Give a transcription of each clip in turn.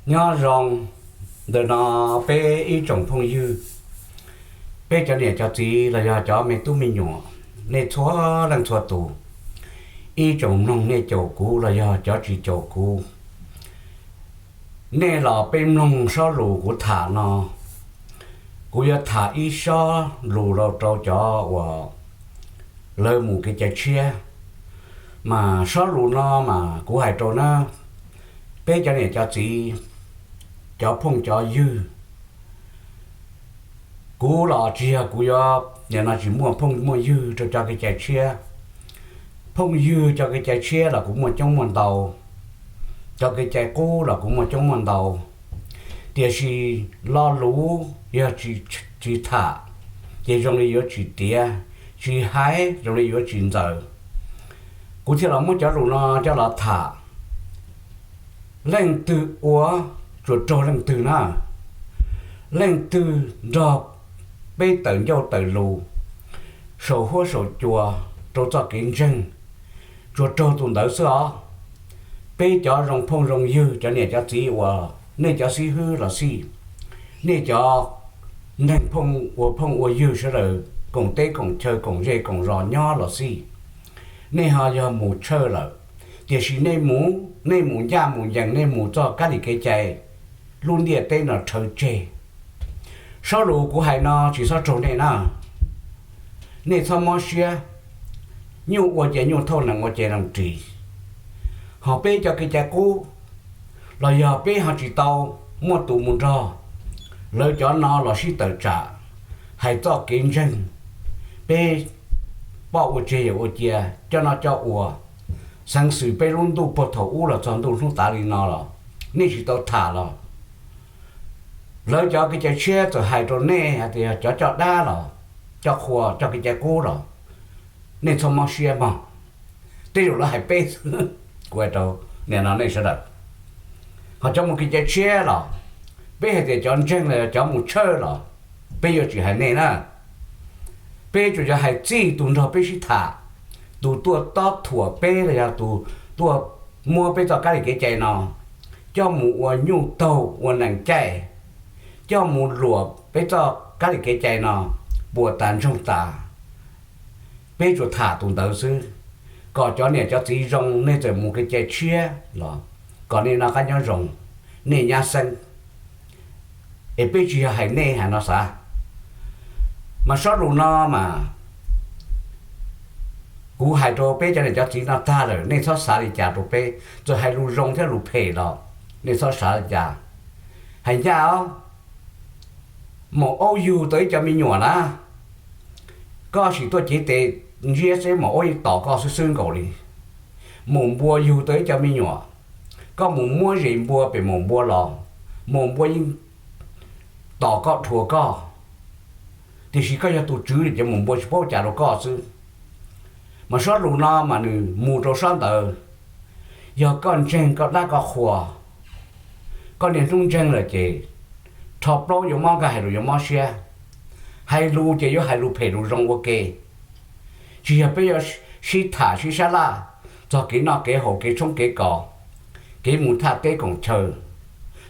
Nyob zoo ntawm no peb ib tsoom phooj ywg, peb cov niam cov txiv los yog cov me tub me nyuam, nej txhua leej txhua tus, ib tsoom mloog nej caum kuv los yog cov tsis caum kuv, nej los peb mloog sob lus kuv tham no. Kuv yuav tham ib sob lus rau rau cov uas lawv mus kev cai tshiab, mas sob lus no mas kuv hais rau na, peb cov niam cov txiv, cov phooj cov ywg, kuv los tsis yog kuv yuav nim no tsis muaj phooj muaj ywg rau cov kev cai tshiab. Phooj ywg cov kev cai tshiab los kuv muaj coob muaj ntau, cov kev cai qub los kuv muaj coob muaj ntau, tiam sis lo lus yog tsis tham ces zoo li yuav tsis tiav, tsis hais zoo li yuav tsis ntxaws. Kuv thiaj los muab cov lus no coj los tham. Leej twg ua, tsuas raug leej twg na. Leej twg nrog peb tawm ncauj tawm lus, saum huab saum cua, rau txoj kev ntseeg, tsuas raug tus ntawd xwb os. Peb cov zoo phooj zoo ywg, cov niam cov txiv uas nej cov xib hwb los xij, nej cov neeg phooj ua phooj ua ywg sawv daws koom teb koom chaw koom zej koom zos nyob los xij, nej ho yog mus tshawj lawm, tiam sis nej mus, nej mus ncaj mus ncees, nej mus txoj kab li kev cai, lub ntiaj teb no rhawv tseg. Sob lus kuv hais no tsis txhob raug nej na. Nej txhob mob siab, nyuj ua ces nyuj thauj, nees ua ces nees ris. Ho peb cov kev cai qub, los yog peb ho tsis tau muaj tus mus nrog lawv cov no los sib tawm tsam, hais txoj kev ntseeg, peb poj ua tseg yawm ua cia, coj noj coj ua, xeev xwm peb lub ntuj puag thaum ub los txog ntuj hnub tav li no los nej tsis tau tham los, lawv cov kev cai tshiab txawm hais rau nej hais tias cov coj dab los, coj qhua, coj kev cai qub los, nej txhob mob siab mog. Tej zaum lawv hais peb xwb, kuv hais rau nim no nej sawv daws. Ho cov mus kev cai tshiab los, peb hais tias cov ntseeg los yog cov mus tshawj los, peb yuav tsis hais nej na. Peb tsuas yog hais txij tus nrog peb sib tham, tus tuaj tob thuam peb los yog tus tuaj muab peb txoj kab li kev cai no coj mus ua nyuj taug ua nees caij, coj mus luam peb txoj kab li kev cai no puas tas ntsoog tas. Peb tsuas tham tus ntawd xwb, kom cov niam cov txiv zoo, nej txawm mus kev cai tshiab los kom nej noj qab nyob zoo, nej nyab xeeb. Es peb tsis yog hais nej hais no xav. Mas sob lus no mas kuv hais rau peb cov niam cov txiv no tag lawm, nej txhob xav li cas rau peb, txawm hais lus zoo thiab lus phem los nej txhob xav li cas. Hais ncaj os, maum aub yug tau ib co me nyuam na, koj sim tuaj cev tes ntsiab seb maum aub yeej tos koj xwb xwb nkaus li. Maum npua yug tau ib co me nyuam, koj mus muab zes npua pem maum npua los, maum npua yeej tos koj dhua koj, tiam sis koj yog tus tswv ces maum npua tsis paub cas rau koj xwb. Mas sob lus no mas nws mus rau sab ntawd, yog koj ntseeg koj dab koj qhua, koj niaj hnub ntseeg lawm ces rho plaub yuav mob nkag hais lus yuav mob siab. Hais lus ces yuav hais lus phem lus zoo ua ke, tsis yog peb yuav sib tham sib sab laj txog kev noj kev haus, kev tshoob kev kos, kev mus thaj teb koom chaw.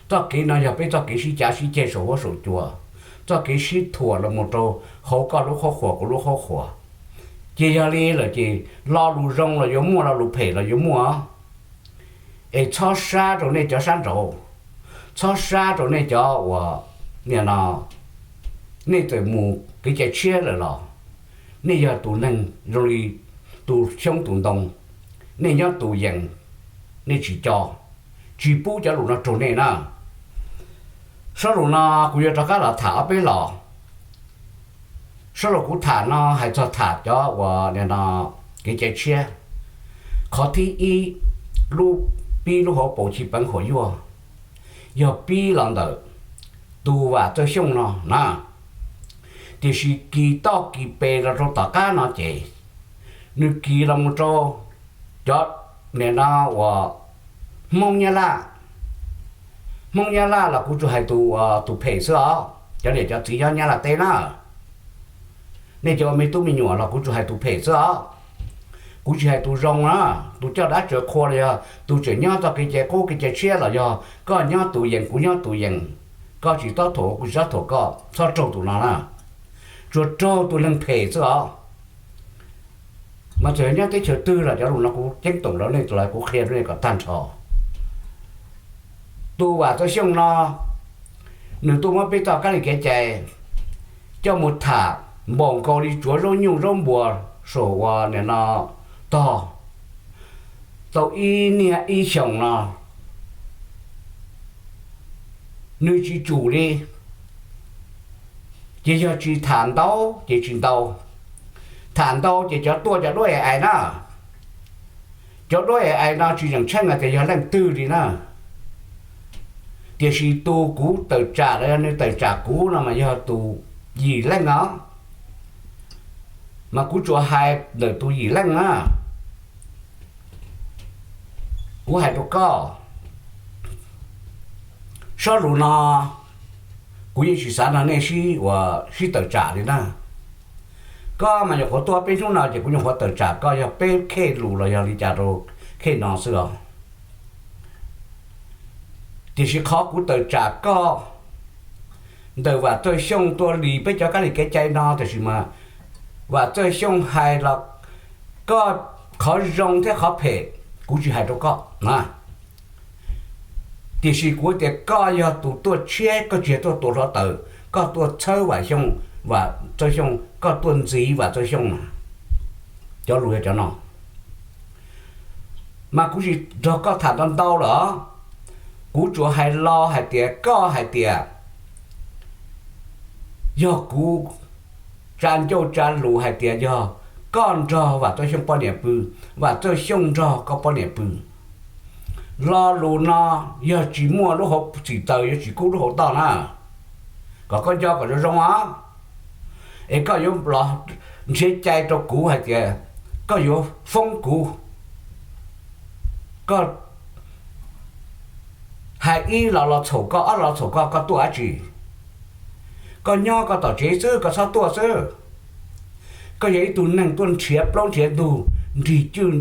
Txoj kev no yog peb txoj kev sib cav sib ceg saum huab saum cua, txoj kev sib thuam los mus rau hauv koj lub qhuab qhuas kuv lub qhuab qhuas. Ces yog li lawm ces lo lus zoo los yuav muaj, lo lus phem los yuav muaj. Es txhob sab rau nej cov sab nraud, txhob sab rau nej cov uas nim no nej txawm mus kev cai tshiab lawm los nej yog tus neeg zoo li tus xyoob tus ntoo, nej nyob tus yees, nej tsis co, tsis pub cov lus no raug nej na. Sob lus no kuv yuav rov qab los tham ob peb los. Sob lus kuv tham no hais txog tham cov uas nim no kev cai tshiab. Qhov thib ib, lub pib lub hauv paus chi peev huam yuaj, yog pib los ntawm tus Vam Txawj Xyooj no na, tiam sis kis toj kis pes los rau tom qab no ces nws kis los mus rau cov nim no uas Hmoob Nyab Laj. Hmoob Nyab Laj los kuv tsuas hais tus, tus phem xwb os, cov niam cov txiv nyob Nyab Laj teb na, nej cov ua me tub me nyuam los kuv tsuas hais tus phem xwb os. Kuv tsis hais tus zoo na, tus coj dab tsawv qhua los yog tus tseem nyob txoj kev cai qub kev cai tshiab los yog koj nyob tus yees kuv nyob tus yees, koj tsis tob thuam kuv tsis tob thuam koj, txhob raug tus no na. Tsuas raug tus neeg phem xwb os. Mas txawm nyob teb chaws twg los cov lus no kuv ceeb toom rau nej los kuv qhia rau nej kom tag nrho. Tus Vam Txawj Xyooj no, nws tuaj muab peb txoj kab li kev cai coj mus tham npaum nkaus li tsuav zaub nyuj zaub npua saum ua nim no tog tau ib niaj ib xyoos no, nws tsis tsum li. Ces yog tsis tham ntau ces tsis ntau, tham ntau ces cov tuaj cov duab ais ais na. Cov duab ais ais no tsis tseem tsheej hais tias yog leej twg li na, tiam sis tus kuv tawm tsam los yog nws tawm tsam kuv no mas yog tus yim leej no, mas kuv tsuas hais ntawm tus yim leej na. Kuv hais rau koj, sob lus no kuv yeej tsis xav nrog nej sib ua sib tawm tsam li na. Koj mas nyuam qhuav tuaj peb hnub no ces kuv nyuam qhuav tawm tsam koj yog peb khej lus los yog li cas rau khej no xwb os. Tiam sis qhov kuv tawm tsam koj ntawm Vam Txawj Xyooj tuaj li peb cov kab li kev cai no, tiam sis mas Vam Txawj Xyooj hais los koj, qhov zoo thiab qhov phem kuv tsis hais rau koj na. Tiam sis kuv tias koj yog tus tuaj tshiab, koj tsis yog tuaj tua hluav taws, koj tuaj txhawb Vam Xyooj, Vam Txawj Xyooj, koj tuaj ntxiv Vam Txawj Xyooj na. Cov lus yog cov no. Mas kuv tsis nrog koj tham ntau ntau lawm, kuv tsuas hais lo hais tias koj hais tias yog kuv tsa ncauj tsa lus hais tias yog koj nrog Vam Txawj Xyooj poj niam pw, Vam Txawj Xyooj nrog koj poj niam pw. Lo lus no yog tsis muaj lub hauv txim taws yuav tsis kub lub hauv toj na. Kom koj nco kom zoo zoo os. Es koj yuav los nrhiav cai rau kuv hais tias koj yuav foob kuv, koj hais ib los los txhaum koj, ob los txhaum koj, koj tuaj dab tsi? Koj nyob koj tom tsev xwb, koj txhob tuaj xwb. Koj yog ib tug neeg tuaj nrhiav plaub nrhiav ntug, nrig cwj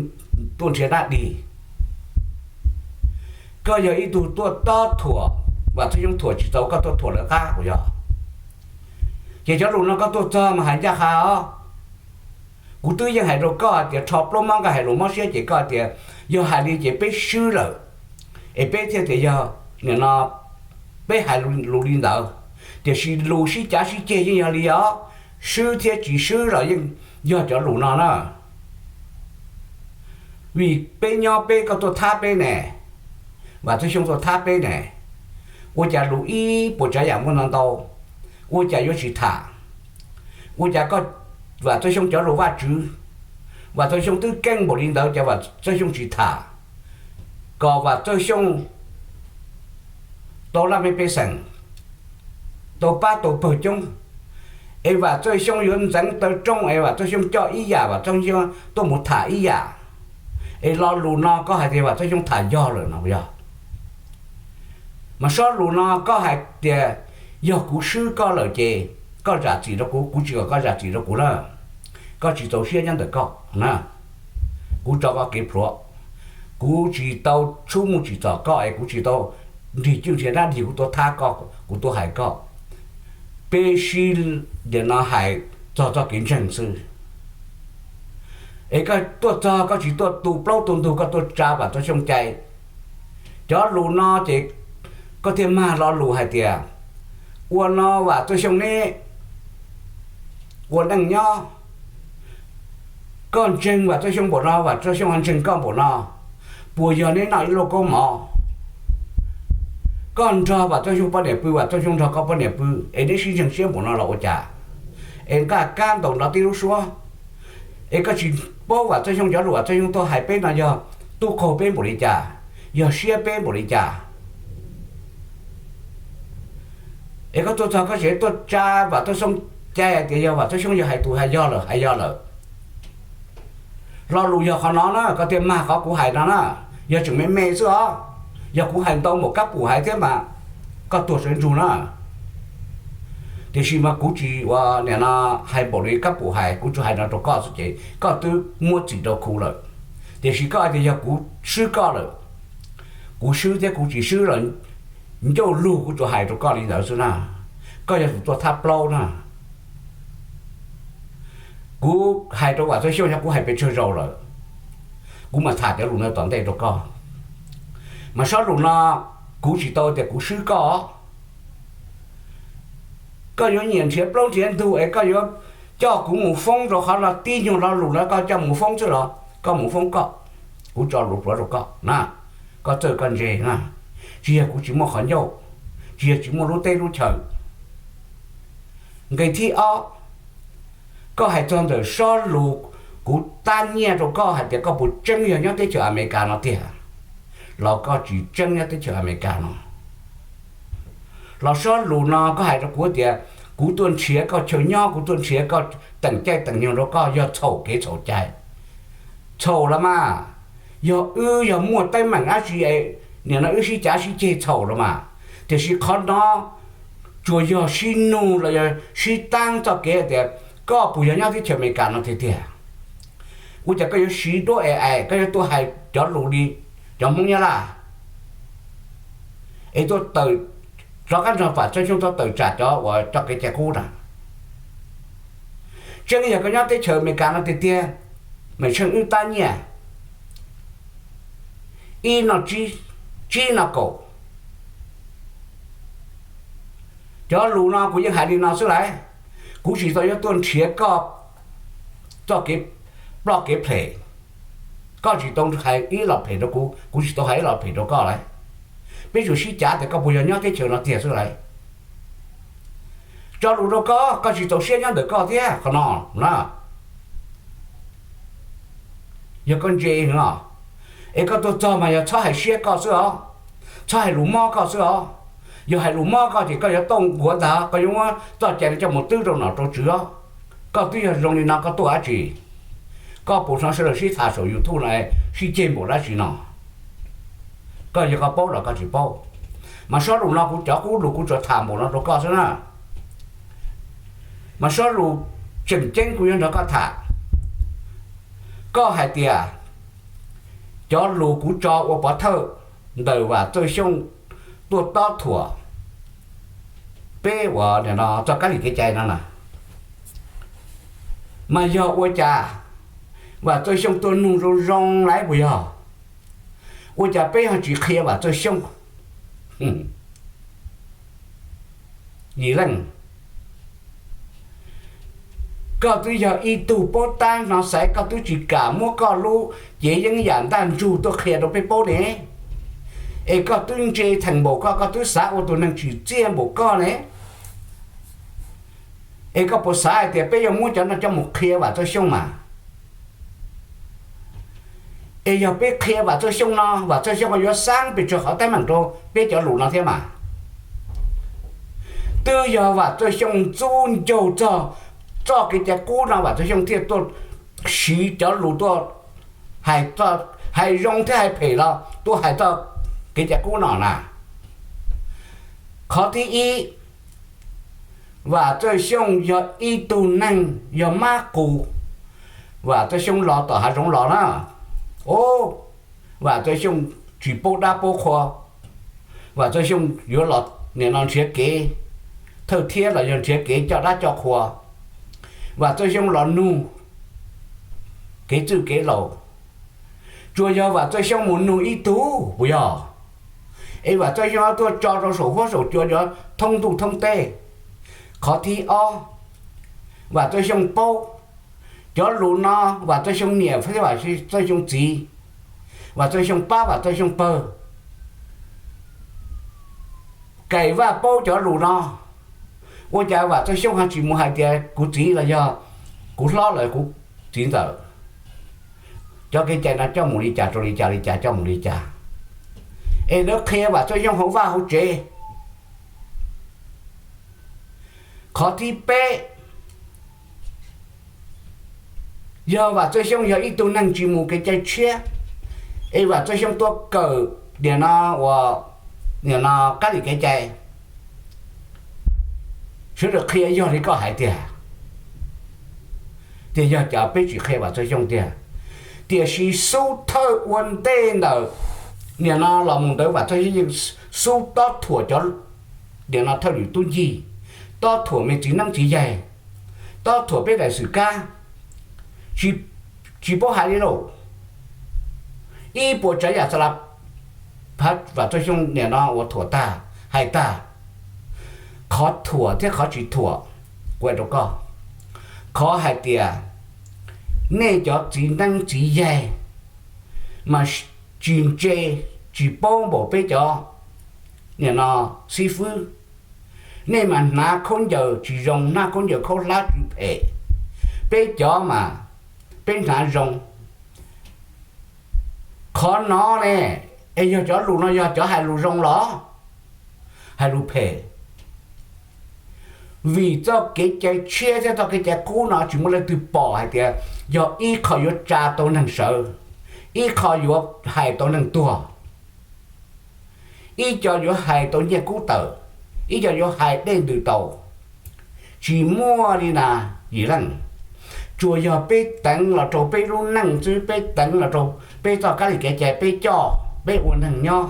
tuaj nrhiav dab dig. Koj yog ib tug tuaj tob thuam, Vam Txawj Xyooj thuam tsis tau koj tuaj thuam lawv qab kuv yog. Ces cov lus no koj tuaj txog mas hais ncaj qha os. Kuv twb yeej hais rau koj hais tias rho plaub mob nkaj hais lus mob siab ces koj tias yog hais li ces peb swb lawm, es peb thiaj tias yog nim no peb hais lus li ntawd. Tiam sis lus sib cav sib ceg yeej yog li os, swb thiab tsis swb los yeej yog cov lus no na. Vim peb nyob peb, koj tuaj thab peb ne, Vam Txawj Xyooj tuaj thab peb ne, ua cas lus ib puas tsav yam muaj ntau ntau, ua cas yuav tsis tham? Ua cas koj, Vam Txawj Xyooj cov lus Vajtswv, Vam Txawj Xyooj twb keej npaum li ntawd ces Vam Txawj Xyooj tsis tham, kom Vam Txawj Xyooj tau laj mej pej xeem, tau pab tau pawg coob, es Vam Txawj Xyooj yuav ntxeev taw rooj es Vam Txawj Xyooj coj ib yam, Vam Txawj Xyooj tuaj mus tham ib yam. Es lo lus no koj hais tias Vam Txawj Xyooj tham yog lawm no yog? Mas sob lus no koj hais tias yog kuv swb koj lawm ces koj zam txim rau kuv, kuv tsis kom koj zam txim rau kuv na. Koj tsis txaus siab nyob ntawm koj na. Kuv tso koj kev plhuav, kuv tsis tau tshub mus tsim txom koj es kuv tsis tau nrig cwj nrhiav dab dig, kuv tuaj thab koj, kuv tuaj hais koj. Peb sib, nim no hais txog txoj kev ntseeg xwb. Es koj tuaj txog koj tsis tuaj tu plaub tu ntug, koj tuaj tsa Vam Txawj Xyooj cai. Cov lus no ces koj thiaj mag lo lus hais tias ua no Vam Txawj Xyooj neb ua neej nyob, koj ntseeg Vam Txawj Xyooj npaum no, Vam Txawj Xyooj ho ntseeg koj npaum no, puas yog neb noj ib lauj kaub mov? Koj nrog Vam Txawj Xyooj poj niam pw, Vam Txawj Xyooj nrog koj poj niam pw, es neb sib ntseeg siab npaum no los ua cas? Es nqaj kab ntaus nrov tib lub suab. Es koj tsis paub Vam Txawj Xyooj cov lus Vam Txawj Xyooj tuaj hais peb no yog tub qaug peb npaum li cas, yog siab peb npaum li cas? Es koj tuaj txog koj tseem tuaj tsa Vam Txawj Xyooj cai hais tias yog Vam Txawj Xyooj yog hais tus hais yog lawm, hais yog lawm. Lo lus yog qhov no na, koj thiaj mag qhov kuv hais no na. Yog tseem me me xwb os, yog kuv hais ntau npaum kab pum hais thiab mas koj tuag sawv ntsug na. Tiam sis mas kuv tsis ua nim no hais npaum li koj pum hais, kuv tsuas hais no rau koj xwb ces koj twb muab txim rau kuv lawm. Tiam sis koj hais tias yog kuv swb koj lawm, kuv swb thiab kuv tsis swb los ncauj lug kuv tsuas hais rau koj li ntawd xwb na. Koj yog tus tuaj thab plaub na. Kuv hais rau Vam Txawj Xyooj yog kuv hais pes tsawg zaus lawm, kuv mam tham cov lus no tom ntej rau koj. Mas sob lus no kuv tsis tau tias kuv swb koj. Koj yuav nyiam nrhiav plaub nrhiav ntug es koj yuav coj kuv mus foob rau qhov no, tib nyuag lo lus no koj coj mus foob xwb los koj mus foob koj, kuv tso lus pluav rau koj na, koj txawj koj ntse na. Tsis yog kuv tsis muaj qhov ncauj, tsis yog tsis muaj lub teb lub chaw. Nqe thib ob, koj hais txog ntawm sob lus kuv tab nyiaj rau koj hais tias koj puas tseeb yog nyob teb chaws Amelikas no tiag, los koj tsis tseeb nyob teb chaws Amelikas no. Los sob lus no koj hais rau kuv tias kuv tuaj nrhiav koj chaw nyob, kuv tuaj nrhiav koj teem caij teem nyoog rau koj yog txhaum kev txhaum cai. Txhaum los mas, yog wb yog muaj teeb meem dab tsi, nim no wb sib cav sib ceg txhaum los mas. Tiam sis qhov no tsuas yog sib nug los yog sib taab txoj kev tias koj puas yog nyob teb chaws Amelikas no tiag tiag. Ua cas koj yuav siv duab es es koj yuav tuaj hais cov lus li cov Hmoob Nyab Laj, es tuaj tawm, rov qab nrog Vam Txawj Xyooj tuaj tawm tsam cov uas coj kev cai qub na. Tseeb yog koj nyob teb chaws Amelikas no tiag tiag, mas tsheej wb tab nyiaj ib no tsib, tsib no kaum. Cov lus no kuv yeej hais li no xwb lauj, kuv tsis tau yuav tuaj nrhiav koj txoj kev ploj kev phem. Koj tsis tau hais ib los phem rau kuv, kuv tsis tau hais ib los phem rau koj lauj. Peb tsuas sib cav tias koj puas yog nyob teb chaws no tiag xwb lauj. Tso lus rau koj, koj tsis txaus siab nyob ntawm koj thiab qhov no na. Yog koj ntse no, es koj tuaj txog mas yog txhob hais siab koj xwb os, txhob hais lus mob koj xwb os. Yog hais lus mob koj ces koj yuav tooj nkuav ntag, koj yuav muab txoj cai no coj mus twb rau nom rau tswv os. Koj twb yog zoo li no koj tuaj dab tsi? Koj puas hnov sawv daws sib tham saum YouTube no sib ceg npaum dab tsi no? Koj yog koj paub los koj tsis paub. Mas sob lus no kuv cov qub lus kuv tsuas tham npaum no rau koj xwb na. Mas sob lus tseem ceeb kuv yuav nrog koj tham. Koj hais tias cov lus kuv tso ua pov thawj ntawm Vam Txawj Xyooj tuaj tob thuam peb uas txoj kab lis kev cai no na, mas yog ua cas Vam Txawj Xyooj tuaj nug zoo zoo lawm puas yog? Ua cas peb ho tsis qhia Vam Txawj Xyooj? Yim leej, koj twb yog ib tug paub tab hnov xaiv, koj twb tsis kam muab koj lub cev yeeb yam ntaj ntsug tuaj qhia rau peb paub ne. Es koj twb ntse theem npaum koj, koj twb xav ua tus neeg tsim txiaj npaum koj ne. Es koj puas xav hais tias peb yuav muab cov no coj mus qhia Vam Txawj Xyooj mas? Es yog peb qhia Vam Txawj Xyooj no, Vam Txawj Xyooj ho yuav xaab pes tsawg qhov teeb meem rau peb cov lus no thiab mas. Twb yog Vam Txawj Xyooj ntxub ncaug txog txoj kev cai qub no Vam Txawj Xyooj thiaj tuaj siv cov lus tuaj hais, hais zoo thiab hais phem los tuaj hais txoj kev cai qub no na. Qhov thib ib, Vam Txawj Xyooj yog ib tug neeg yog mab qus. Vam Txawj Xyooj los tom hav zoov los na, o, Vam Txawj Xyooj tsis paub dab paub qhua. Vam Txawj Xyooj yuav los nim no nrhiav kev thawj thiab los yog nrhiav kev coj dab coj qhua. Vam Txawj Xyooj los nug kev txwj kev laus. Tsuas yog Vam Txawj Xyooj mus nug ib tug puas yog? Es Vam Txawj Xyooj tuaj tso rau saum huab saum cua cov thoob ntuj thoob teb. Qhov thib ob, Vam Txawj Xyooj paub cov lus no, Vam Txawj Xyooj niam thiab Vam Txawj Xyooj txiv, Vam Txawj Xyooj pab Vam Txawj Xyooj pawg. Kaim Vaj paub cov lus no, ua cas Vam Txawj Xyooj ho tsis mus hais tias kuv txiv los yog kuv hlob los kuv txiv ntxawm, cov kev cai no coj mus li cas rau li cas li cas coj mus li cas, es lawv qhia Vam Txawj Xyooj hauv vaj hauv tsev. Qhov thib peb, yog Vam Txawj Xyooj yog ib tug neeg tsis mus kev cai tshiab, es Vam Txawj Xyooj tuaj kawm nim no uas nim no kab lis kev cai, sawv daws qhia yog li koj hais tiag, tias yog cas peb tsis qhia Vam Txawj Xyooj tiag. Tiam sis xub thawj ua ntej ntawm nim no los mus ntawd Vam Txawj Xyooj yeej xub tob thuam cov nim no thawj lwm tub ncig, tob thuam me txiv neeb txiv yaig, tob thuam peb daim xwm kab, tsis paub hais li lauj. Ib puas tsav yam xa la, Vam Txawj Xyooj nim no ua thuam tag hais tag. Qhov thuam thiab qhov tsis thuam, kuv hais rau koj, qhov hais tias nej cov txiv neeb txiv yaig mas tsis ntse, tsis paub npaum peb cov nim no xib fwb. Nej mas hnav khaub ncaws tsis zoo, hnav khaub ncaws khaub hlab tsw phem, peb cov mas peb hnav zoo. Qhov no ne, es yog cov lus no yog cov hais lus zoo los hais lus phem? Vim txoj kev cai tshiab thiab txoj kev cai qub no tsis muaj leej twg pom hais tias yog ib qho yuav tsa tau neeg sawv, ib qho yuav hais tau neeg tuag, ib co yuav hais tau nyiaj kub tawm, ib co yuav hais dej ntws tau. Tsis muaj li na, Yim Leej. Tsuas yog peb teev los rau peb lub neej xwb, peb teev los rau peb txoj kab li kev cai peb coj peb ua neeg nyob.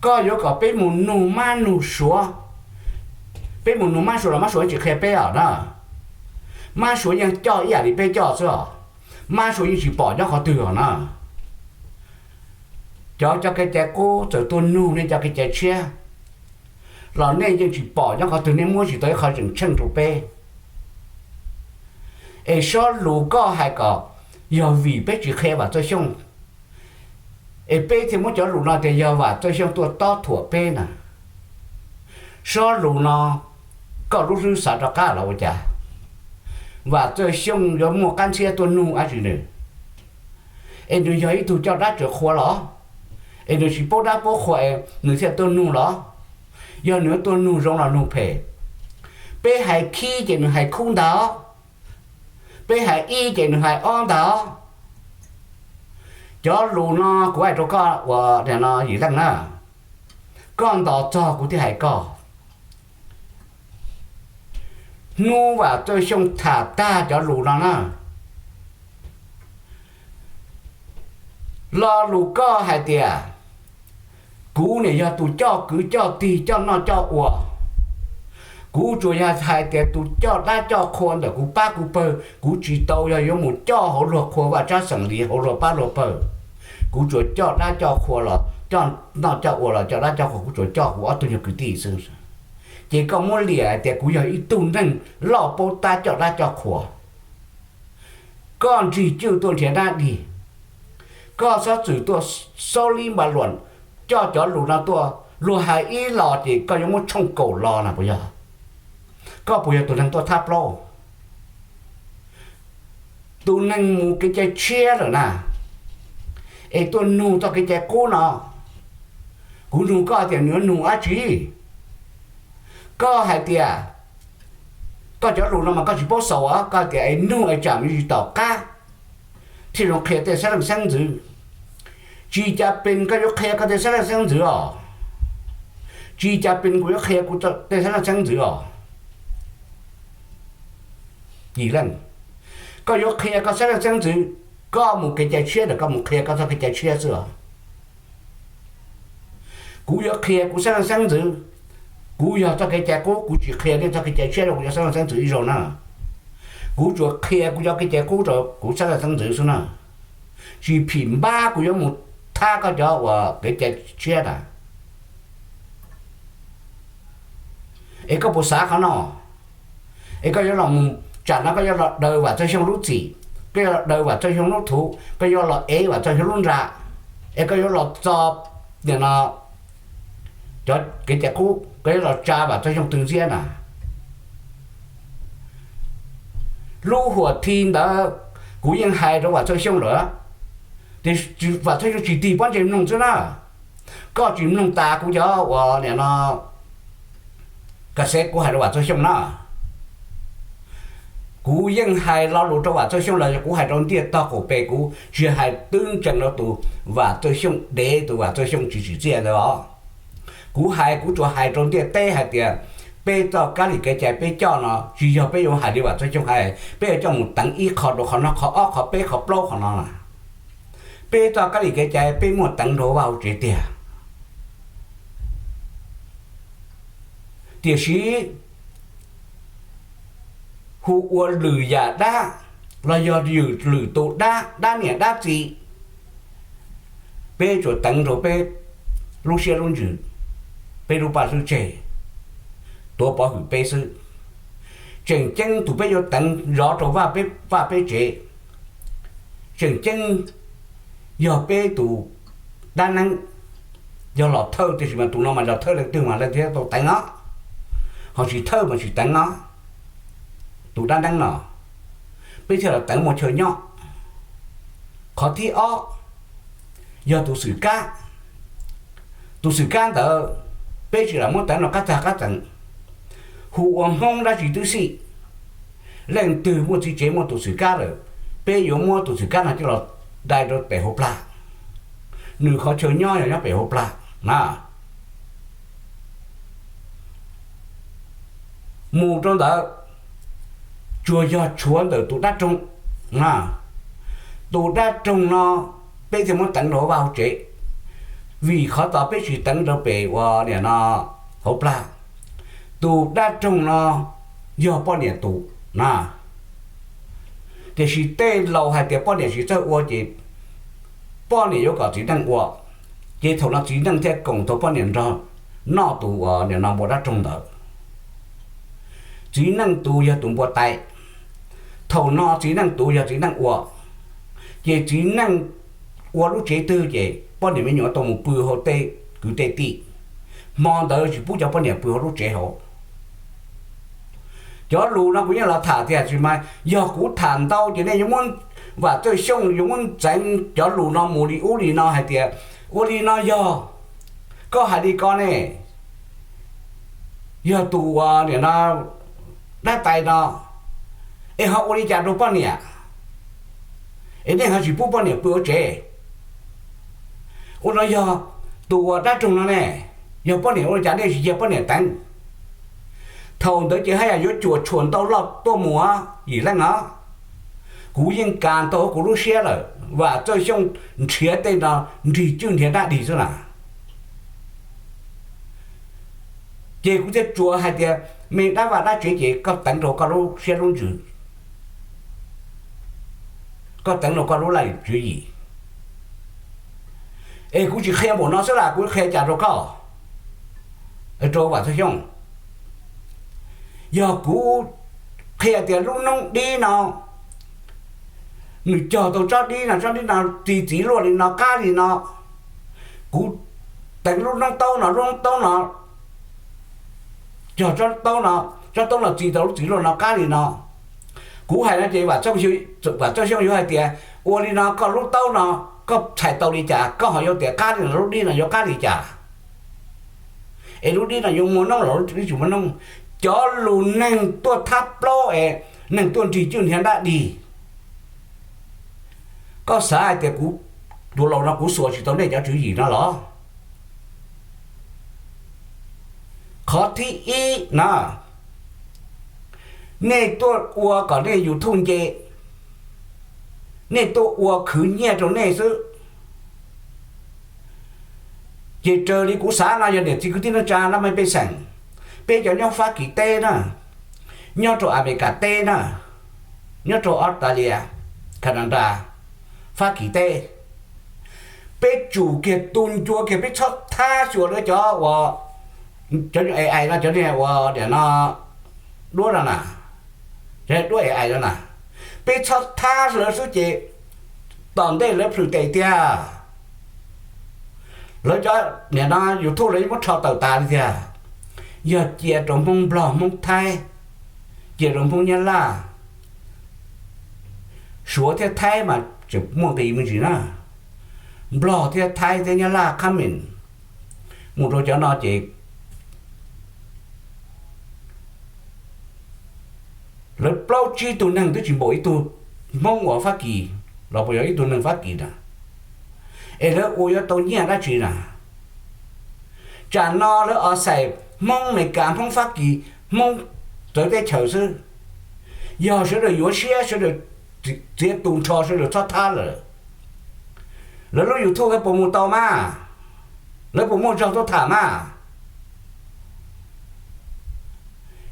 Koj yuav kom peb mus nug mab nug suav, peb mus nug mab suav los mab suav tsis qhia peb os na. Mab suav yeej coj ib yam li peb coj xwb os. Mab suav yeej tsis pom nyob qhov twg os na. Cov cov kev cai qub txawm tuaj nug nej cov kev cai tshiab los nej yeej tsis pom nyob qhov twg, nej muab tsis tau ib qho tseem tsheej rau peb. Es sob lus koj hais kom yog vim peb tsis qhia Vam Txawj Xyooj, es peb thiaj muab cov lus no tias yog Vam Txawj Xyooj tuaj tob thuam peb na. Sob lus no koj lub hlwb xav rov qab los ua cas? Vam Txawj Xyooj yuav muaj qab ntxhiab tuaj nug dab tsi nws? Es nws yog ib tug coj dab coj qhua los? Es nws tsis paub dab paub qhua es nws thiaj tuaj nug los? Yog nws tuaj nug zoo los nug phem? Peb hais khib ces nws hais khub ntag, peb hais ib ces nws hais ob ntag. Cov lus no kuv hais rau koj uas no Yim Leej na, koj ntos txog kuv thiaj hais koj. Hnub Vam Txawj Xyooj tham tag cov lus no na, lo lus koj hais tias kuv niam yog tus coj kwv coj tij coj noj coj ua, kuv tsuas yog hais tias tus coj dab coj qhua ntawm kuv pab kuv pawg, kuv tsis tau yog yuav mus coj hauv luag qhua vaj tsab xeem li hauv luag pab luag pawg. Kuv tsuas coj dab coj qhua los coj noj coj ua los coj dab coj qhua, kuv tsuas coj kuv ob tug nyuag kwv tij xwb. Ces koj muab liam hais tias kuv yog ib tug neeg loj paub tab coj dab coj qhua. Koj ntsig cwj tuaj nrhiav dab dig, koj txhob txwm tuaj xaub lib npa luam coj cov lus no tuaj, luag hais ib los ces koj yuav muab tshooj kaum los na puas yog? Koj puas yog tus neeg tuaj thab plaub? Tus neeg mus kev cai tshiab lawm na, es tuaj nug txoj kev cai qub no, kuv nug koj tias nws yuav nug dab tsi? Koj hais tias koj cov lus no mas koj tsis paub xaus, koj tias es nug es tsam me ntsis tom qab thiaj zoo qhia tej xeeb leej xeeb ntxwv. Tsis cas pes koj yuav qhia koj tej xeeb leej xeeb ntxwv os. Tsis cas pes kuv yuav qhia kuv tej xeeb leej xeeb ntxwv os. Yim Leej, koj yuav qhia koj xeeb leej xeeb ntxwv, koj mus kev cai tshiab ntawm koj mus qhia koj txoj kev cai tshiab xwb os. Kuv yuav qhia kuv xeeb leej xeeb ntxwv, kuv yog txoj kev cai qub, kuv tsis qhia nej txoj kev cai tshiab rau kuv cov xeeb leej xeeb ntxwv ib zaug na. Kuv tsuas qhia kuv cov kev cai qub rau kuv xeeb leej xeeb ntxwv xwb na. Tsis phim npab kuv yuav mus thab koj cov uas kev cai tshiab na. Es koj puas xav qhov no? Es koj yuav los mus tsam no koj yuav los daws Vam Txawj Xyooj lub txim, koj yuav los daws Vam Txawj Xyooj lub thuv, koj yuav los ev Vam Txawj Xyooj lub nra, es koj yuav los txo nim no cov kev cai qub, koj yuav los tsa Vam Txawj Xyooj twg ntxiab na? Lub huam thi ntawd kuv yeej hais rau Vam Txawj Xyooj lawm, tiam sis Vam Txawj Xyooj tsis tig pob ntseg mloog xwb na. Koj tsis mloog tas kuv cov uas nim no kas xev kuv hais rau Vam Txawj Xyooj na. Kuv yeej hais lo lus rau Vam Txawj Xyooj los yog kuv hais rau ntiaj tog qaum pes, kuv tsis hais twb ntsees rau tus Vam Txawj Xyooj dev, tus Vam Txawj Xyooj tsis tsim txiaj ntawd os. Kuv hais kuv tsuas hais rau ntiaj teb hais tias peb txoj kab li kev cai peb coj no tsis yog peb yuav hais li Vam Txoj Xyooj hais, peb yuav coj mus teev ib qho rau qhov no, qhov ob, qhov peb, qhov plaub, qhov no na. Peb txoj kab li kev cai peb muaj teev rau vaj hauv tsev tiag. Tiam sis hu ua lwm yam dab los yog lwm tus dab, dab niam dab txiv, peb tsuas teev rau peb lub siab lub ntsws, peb lub paj hlwb tseg, tuav pov hwm peb xwb. Tseem ceeb tus peb yuav teev zov rau vaj peb tsev, tseem ceeb yog peb tus dab neeb, yog los thawj, tiam sis mas tus no mas los thawj leej twg mas leej twg tau teev no, ho tsis thawj mas tsis teev no. Tus dab neeb no peb thiaj los teev muaj chaw nyob. Qhov thib ob yog tus xwm kab. Tus xwm kab ntawd peb tsis lam muab teev rau qab txag qab txees, hu ua Hmoob dab tsi twb xij, leej twg muaj txiv tsev muaj tus xwm kab lawm, peb yuav muab tus xwm kab no coj los dai rau pem hauv plag. Nws qhov chaw nyob yog nyob pem hauv plag na. Mus rau ntawd tsuas yog tshuav ntawm tus dab roog na. Tus dab roog no peb thiaj muab teev rau vaj hauv tsev, vim qhov tod peb tsis teev rau pem ua niam no hauv plag. Tus dab roog no yog poj niam tus na. Tiam sis tej laus hais tias poj niam tsis txawj ua ces poj niam yuav kom txiv neej ua, ces thaum no txiv neej thiaj koom tau poj niam nrog noj tus uas niam no npua dab roog ntawd. Txiv neej tus yog tus npua tais, thaum no txiv neej tus yog txiv neej ua, ces txiv neej ua lub tsev twg ces poj niam me nyuam tau mus pw hauv tej kwv tej tij, hmo ntawd tsis pub cov poj niam pw hauv lub tsev hauv. Cov lus no kuv yeej los tham tiag, tsis mas yog kuv tham ntau ces nej yuav muab, Vam Txawj Xyooj yuav muab ntxeev cov lus no mus li ub li no hais tias ua li no yog koj hais li ko ne, yog tus uas niam no dab tais no, es ho ua li cas rau poj niam, es nej ho tsis pub poj niam pw hauv tsev. Ua no yog tus uas dab roog no ne, yog poj niam ua li cas nej tsis cia poj niam teev. Thaum ntawd ces haj yam yuav cuam tshuam ntau loj tuaj mus yim leej no. Kuv yeej kam ntau kuv lub siab lawm, Vam Txawj Xyooj nrhiav tej no nrig cwj nrhiav dab dig xwb na. Ces kuv thiaj tsuas hais tias me dab vaj dab tsev ces koj teev rau koj lub siab lub ntsws, koj teev rau koj lub laj lim tswv yim. Es kuv tsis qhia npaum no xwb las, kuv qhia cas rau koj, rau Vam Txawj Xyooj. Yog kuv qhia tias lub noob dib no nws cog tau tsob dib no, tsob dib no txi txiv luaj li no qab li no, kuv teev lub noob taub no, lub noob taub no cog tsob taub no, tsob taub no txi tau lub txiv luaj no qab li no. Kuv hais no ces Vam Txawj Xyooj yuav hais tias ua li no koj lub taub no koj txhais tau li cas, koj ho yuav tias qab li no, lub dib no yuav qab li cas, es lub dib no yuav muaj noob los lub dib tsis muaj noob. Cov lus neeg tuaj thab plaub es neeg tuaj nrig cwj nrhiav dab dig. Koj xav hais tias kuv tus laus no kuv xuas tsis tau nej cov tswv yim no los? Qhov thib ib na, nej tuaj ua kom nej YouTube nce, nej tuaj ua khwv nyiaj rau nej xwb. Ces raws li kuv xav no yog niam txiv kwv tij neej tsa laj mej pej xeem, peb cov nyob Fab Kis teb na, nyob rau Amelikas teb na, nyob rau Australia, Canada, Fab Kis teb, peb tsum kiag tu ncua kiag, peb txhob thab xyuas lawv cov uas, cov ai no, cov niag uas niam no duab no na, cov duab ai no na, peb txhob thab lawv xwb ces tom ntej lawv plhws tes tiag. Lawv cov niam no YouTube lawv muab rho tawm tas li tiag. Yog cia rau Hmoob Nplog Hmoob Thaib, cia rau Hmoob Nyab Laj, Suav thiab Thaib mas tseem muaj nqis me ntsis na. Nplog thiab Thaib thiab Nyab Laj comment mus rau cov no ces lawv plaub tsib tug neeg twb tsis npaum ib tug Hmoob uas Fab Kis los puas yog ib tug neeg Fab Kis na, es lawv ua yuav tau nyiaj dab tsi na? Tam no lawv o xais Hmoob Amelikas, Hmoob Fab Kis, Hmoob txawv teb chaws xwb. Yog sawv daws yuav siab, sawv daws txiav tu nrho, sawv daws txhob thab lawm, lawv lub YouTube puas mus tau mas? Lawv puas muaj zog tuaj tham mas?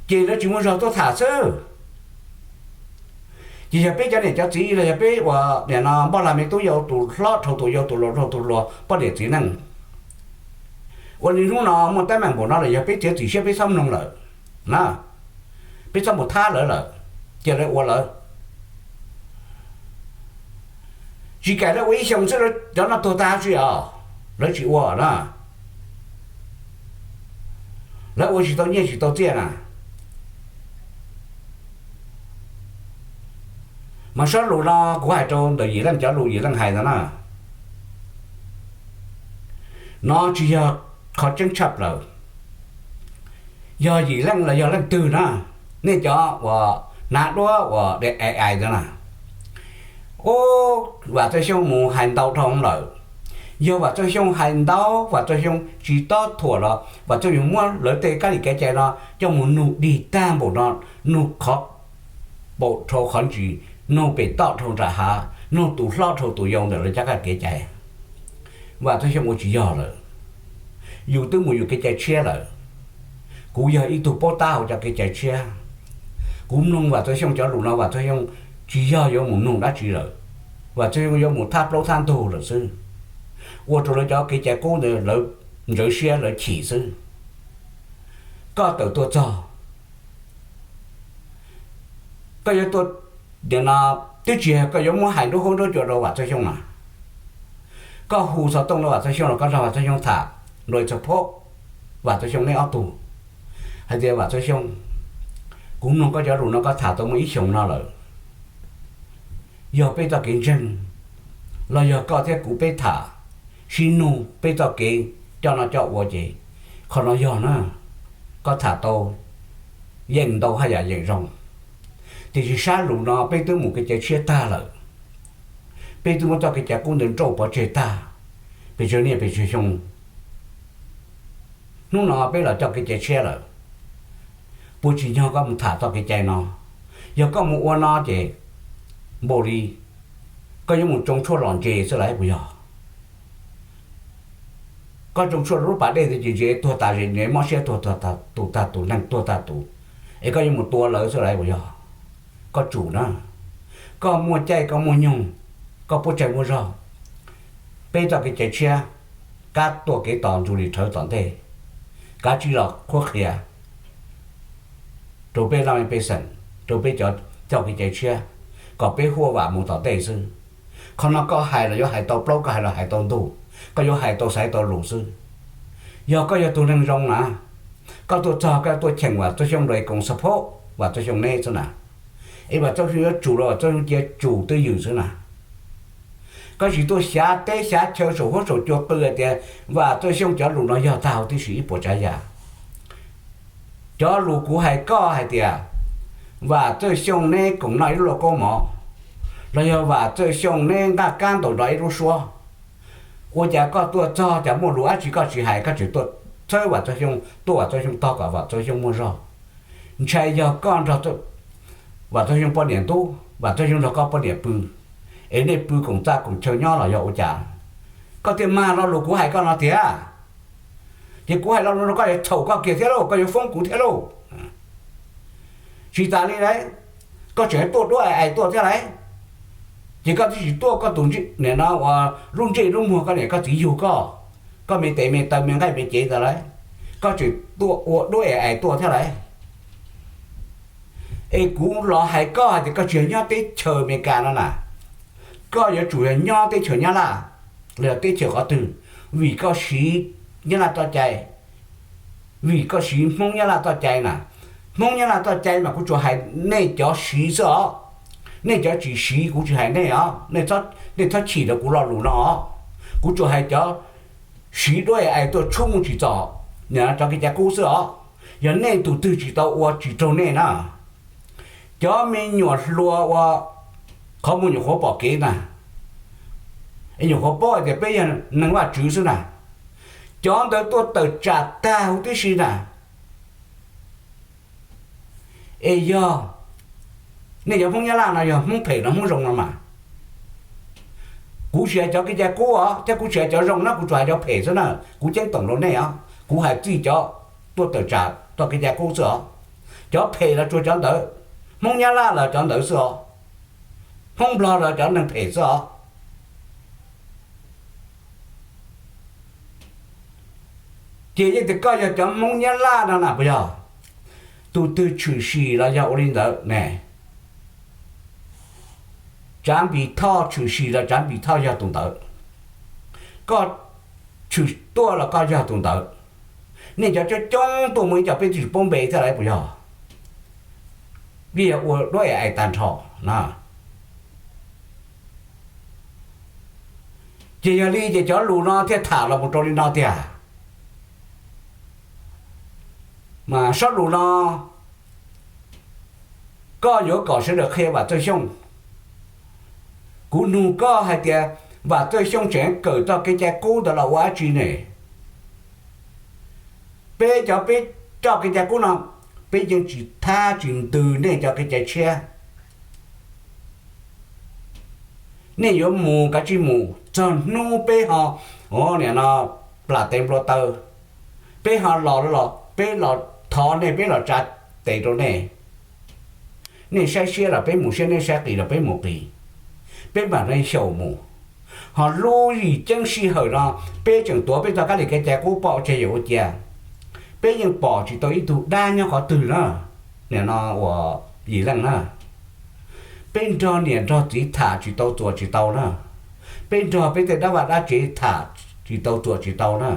Ces lawv tsis muaj zog tuaj tham xwb. Ces yog peb cov niam cov txiv los yog peb uas nim no npoj lag me tub yau, tus hlob dhau tus yau, tus laus dhau tus hluas, poj niam txiv neej, ua li hnub no muaj teeb meem npaum no lawm, yog peb txiav txim siab peb txhob mloog lawm na, peb txhob mus thab lawv lawm, cia lawv ua lawv. Tsis kam lawv ua ib xyoos xwb cov no tuag tag tsi os, lawv tsis ua na, lawv ua tsis tau nyiaj tsis tau txiaj na. Mas sab lus no kuv hais rau ntawm Yim Leej cov lus Yim Leej hais ntawd na, no tsis yog qhov tseeb tshaj plaws. Yog Yim Leej los yog leej twg na, nej cov uas hnav duab uas de ai ai ntawd na, ub, Vam Txawj Xyooj mus hais ntau dhau lawm. Yog Vam Txawj Xyooj hais ntau, Vam Txawj Xyooj tsis tob thuam los Vam Txawj Xyooj muab lawv tej kab li kev cai no coj mus nug dig tag npaum no, nug qhov paum dhau qhov ntsis, nug pem toj dhau nram hav, nug tus hlob dhau tus yau ntawm lawv cov kab li kev cai. Vam Txawj Xyooj ua tsis yog lawm. Yus twb mus yus kev cai tshiab lawm. Kuv yog ib tug paub tab hauv cov kev cai tshiab. Kuv mloog Vam Txawj Xyooj cov lus no, Vam Txawj Xyooj tsis yog yuav mus nug dab tsi lawm. Vam Txawj Xyooj yuav mus thab plaub thab ntug lawm xwb, ua rau lawv cov kev cai qub ntawd lawv ntsawv siab lawv chim xwb. Koj tawm tuaj txog, koj yuav tuaj, nim no twb tsis yog koj yuav muab hais nruab huab nruab cua rau Vam Txawj Xyooj na. Koj hu xov tooj rau Vam Txawj Xyooj los koj nrog Vam Txawj Xyooj tham, nrog txog phob Vam Txawj Xyooj neb ob tug hais tias, Vam Txawj Xyooj, kuv mloog koj cov lus no koj tham tau muaj ib xyoos no lawm. Yog peb txoj kev ntseeg, los yog koj thiab kuv peb tham, sib nug peb txoj kev coj noj coj ua ces qhov no yog na, koj tham tau yeej ntau haj yam yeem zoo. Tiam sis sab lus no peb twb mus kev cai tshiab tag lawm, peb twb muab txoj kev cai qub ntawd nrauj pov tseg tag pes tsawg niaj pes tsawg xyoo. Hnub no peb los coj kev cai tshiab lawm, puas tsim nyog koj mus tham txoj kev cai no? Yog koj mus ua no ces npaum li koj yuav mus tsoo tshuaj los ntses xwb las puas yog? Koj tsoo tshuaj rau lub pas dej ntawd ces ntses tuag tas zes, ntses mob siab tuag tus tag tus, neeg tuag tag tus, es koj yuav mus tua lawv xwb las puas yog? Koj tsum na, koj muaj caij koj muaj nyoog, koj puab tsaig muaj zog, peb txoj kev cai tshiab, kab tuaj kev tos ntsug li rhawv tom ntej, kav tsij los qhuab qhia rau peb laj mej pej xeem, rau peb cov coj kev cai tshiab, kom peb huaj vam mus tom ntej xwb. Qhov no koj hais los yuav hais tau plaub, koj hais los hais tau ntug, koj yuav hais tau xaiv tau lus xwb. Yog koj yog tus neeg zoo na, koj tuaj txog koj tuaj cheem Vam Txawj Xyooj nrog koom support Vam Txawj Xyooj neb xwb na, es Vam Txawj Xyooj yuav tsum los Vam Txawj Xyooj cia tsum twj ywm xwb na. Koj tsis tuaj xyav teb xyav chaw saum huab saum cua qw hais tias Vam Txawj Xyooj cov lus no yog tag hauv tib si ib puas tsav yam. Cov lus kuv hais koj hais tias Vam Txawj Xyooj neb koom noj ib lub lauj kaub mov, los yog Vam Txawj Xyooj neb nqaj kab ntaus nrov ib lub suab, ua cas koj tuaj txog cas muaj lus dab tsi koj tsis hais, koj tseem tuaj txhawb Vam Txawj Xyooj, tuaj Vam Txawj Xyooj tog kom Vam Txawj Xyooj muaj zog. Ntshai yog koj nrog Vam Txawj Xyooj poj niam ntub, Vam Txawj Xyooj nrog koj poj niam pw, es nej pw koom txaj koom chaw nyob los yog ua cas? Koj thiaj mag lo lus kuv hais koj no tiag. Ces kuv hais lo lus no koj yuav txhaum koj kiag thiab lauj, koj yuav foob kuv thiab lauj. Tsis tas li lauj, koj tseem tuaj duab ais tuaj thiab lauj. Ces koj twb tsis tuaj koj tus nim no uas lub ntsej lub muag koj niam koj txiv yug koj, koj me tes me taw me nqaij me cev ntawd lauj, koj tseem tuaj ua duab ais tuaj thiab lauj. Es kuv los hais koj hais tias koj tsis yog nyob teb chaws Amelikas no na, koj yuav tsum yog nyob teb chaws Nyab Laj los yog teb chaws qhov twg, vim koj siv Nyab Laj txoj cai, vim koj siv Hmoob Nyab Laj txoj cai na. Hmoob Nyab Laj txoj cai mas kuv tsuas hais nej cov siv xwb os, nej cov tsis siv kuv tsis hais nej os, nej txhob chim rau kuv lo lus no os. Kuv tsuas hais cov siv duab ais tuaj tshub mus tsis txog, cov kev cai qub xwb os. Yog nej tus twg tsis tau ua tsis raug nej na. Cov me nyuam hluas ua qhov muag nyuam qhuav pom kev na, es nyuam qhuav paub hais tias peb yog neeg Vajtswv xwb na, Cov ntawd tuaj tawm tsam tag huv tib si na. Es yog nej cov Hmoob Nyab Laj no yog Hmoob phem los Hmoob zoo no mas, kuv tsis hais cov kev cai qub os, thiab kuv tsis hais cov zoo na, kuv tsuas hais cov phem xwb na. Kuv ceeb toom rau nej os, kuv hais txij cov tuaj tawm tsam txoj kev cai qub xwb os. Cov phem los tsuas cov ntawd, Hmoob Nyab Laj los cov ntawd xwb os, Hmoob Nplog los cov neeg phem xwb os. Ces yeej tias koj yog cov Hmoob Nyab Laj no na puas yog? Tus twg tshwm sim los yog ua li ntawd ne? Tsav Npis Thoj tshwm sim los Tsav Npis Thoj yog tus ntawd. Koj tshwm tuaj los koj yog tus ntawd. Nej cov coob coob tuaj muaj ib co peb twb tsis paub npe thiab lawm puas yog? Vim yog ua duab ais tag nrho na. Ces yog li ces cov lus no thiaj tham los mus rau li no tiag. Mas sob lus no koj yuav kom sawv daws qhia Vam Txawj Xyooj. Kuv nug koj hais tias Vam Txawj Xyooj tseem kawm txoj kev cai qub ntawd los ua dab tsi ne? Peb cov peb coj kev cai qub no, peb yeej tsis thab tsis ntws nej cov kev cai tshiab. Nej yuav mus kav tsij mus, txog hnub peb ho, nim no plam tes nplua taw, peb ho los los peb los thov nej, peb los tsa tes rau nej. Nej saib siab los peb mus siab, nej saib qis los peb mus qis, peb mam li xyaum mus. Ho lub yim ceeb sij hawm no peb tseem tuav peb txoj kab li kev cai qub pom tseg yuav ua cia. Peb yeej pom tsis tau ib tug dab nyob qhov twg na, nim no uas Yim Leej na. Peb nrog niam nrog txiv tham tsis tau txuas tsis tau na. Peb nrog peb tej dab vaj dab tsev tham tsis tau txuas tsis tau na.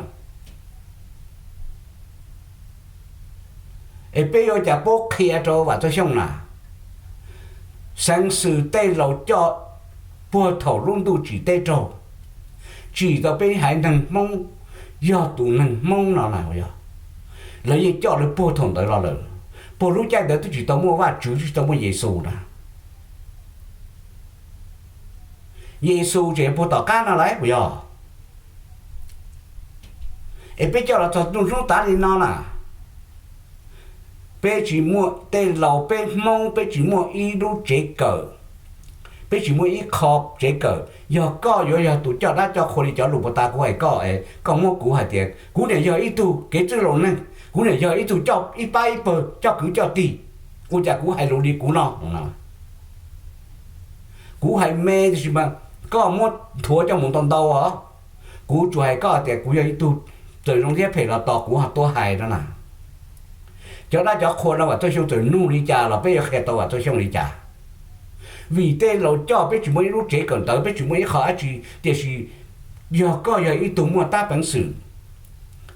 Es peb yuav cas paub qhia rau Vam Txawj Xyooj na? Xeev Xwm tej laus coj puag thaum lub ntuj tsim teb raug, tsim tau peb haiv neeg Hmoob, yog tus neeg Hmoob no na, lawv yeej coj lawv puag thaum ntawd los lawm. Puag lub caij ntawd twb tsis tau muaj Vajtswv, twb tsis tau muaj Yexus na. Yexus tseem puag tom qab no lawm puas yog? Es peb coj los txog ntuj hnub tav li no na, peb tsis muaj, tej laus peb Hmoob peb tsis muaj ib lub tsev kawm, peb tsis muaj ib qho tsev kawm. Yog koj yuav yog tus coj dab coj qhua li cov lus puag ta kuv hais koj, koj muab kuv hais tias kuv niam yog ib tug kev txwj laus neeg, kuv niam yog ib tug coj ib pab ib pawg coj kwv coj tij, ua cas kuv hais lus li kuv no? Kuv hais me tiam sis mas koj muab nthuav coj mus ntau ntau os. Kuv tsuas hais koj tias kuv yog ib tug, txawm zoo thiab phem los tos kuv ho tuaj hais no na. Cov dab cov qhua no Vam Txawj Xyooj txawm nug li cas los peb yuav qhia tau Vam Txawj Xyooj li cas. Vim tej laus coj peb tsis muaj ib lub tsev kawm ntawv, peb tsis muaj ib qho dab tsi, tiam sis yog koj yog ib tug muaj tab peev xwm,